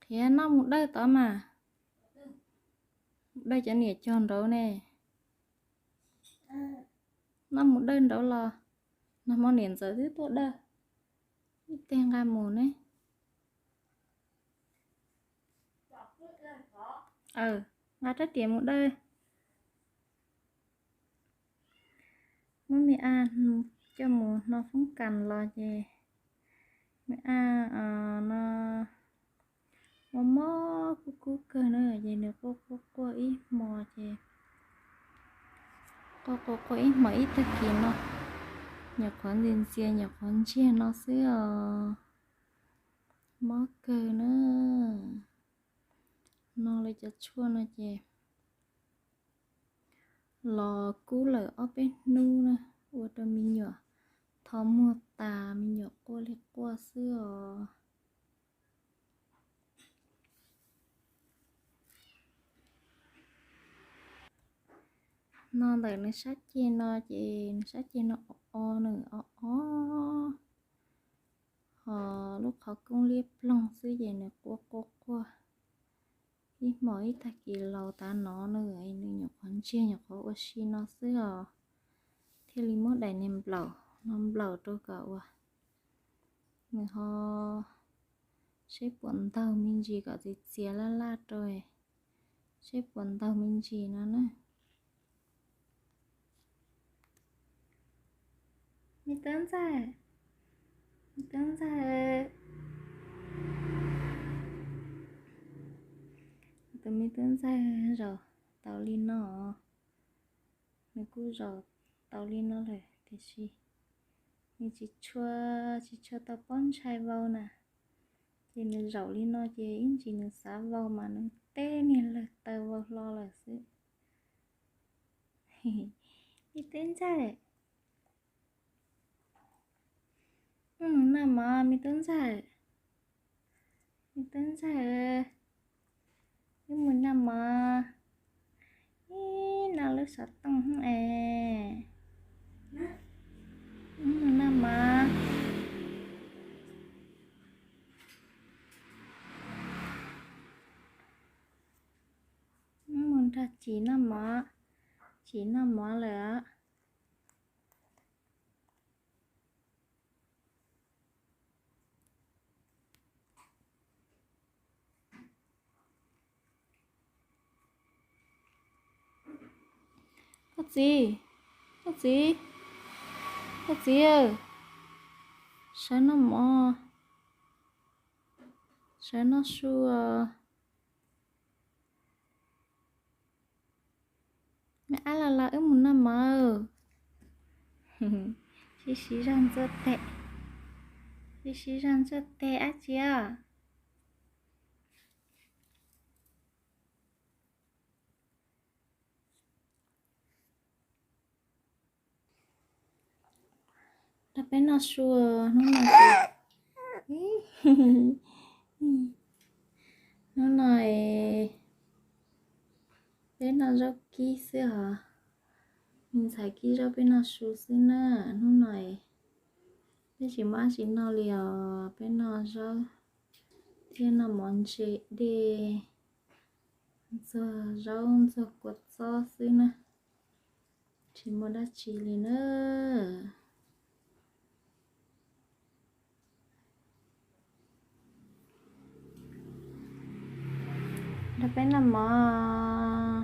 Qhiav, noj mus dawj tod mas. Mus dawj cov niam cog nraud ne. Noj mus dawj nraud los, nag hmo niam ntxawm twb tuaj dawj ib teg nqa mus ne. Aw, nqa rab riam mus dawj. Muab me ab coj mus hno foob kas los ces me ab no mob mob kub kub kawg na, ces nws quaj quaj quaj ib hmo ces, quaj quaj quaj ib hmo ib tag kis no, nyuam qhuav ntxias ntxias nyuam qhuav ntsiag no xwb os. Mob kawg na. No lawv cov tshuaj no ces los kub lawm ob peb hnub na, ua rau me nyuam tho muag tas, me nyuam quaj li quaj xwb os. No ntawm nws sab ceg no ces nws sab ceg no o o nws o o, ho lub qhov koob liab ploog xwb ces nws quaj quaj quaj ib hmos ib tag kis laus tas no na, nws nyuam qhuav ntsiag nyuam qhuav ua si no xwb os. Thiaj li muab daim niag nplaum no nplaum rau kom uas nws ho seb puas ntaug me ntsis kom txias txias laj laj rau, seb puas ntaug me ntsis no na. Me tub ntxawg, me tub ntxawg, tus me tub ntxawg zaum tau li no, nws kuj zaum tau li no lawm tiam sis nws tsis tshua, tsis tshua tau pob ntshai vau na. Ces nws zaum li no ces ib ntsis nws xav vau mas nws teb niag lawg taw vau hlo lawm xwb. Me tub ntxawg, wb mus noj mov me tub ntxawg. Me tub ntxawg, wb mus noj mov. Ib, noj lub xov tooj hnub es, wb mus noj mov. Wb mus nrog Tsim noj mov. Tsim noj mov lawm. Koj txiv, koj txiv, koj txiv, sawv noj mov, sawv noj su. Me ab los los wb mus noj mov. Sib sib zog ntxuaj tes, sib sib zog ntxuaj tes dab tsi os. Nrog peb noj su hnub no. Hnub no peb noj zaub kib xwb os. Me ntxhais kib zaub peb noj su xwb na. Hnub no peb tsis muaj dab tsi noj li os, peb noj zaub thiab noj mov ntse dej, ntxuag zaub ntxuag kua txob xwb na, tsis muaj dab tsi li na. Nrog peb noj mov.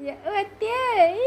Yog ua tiag.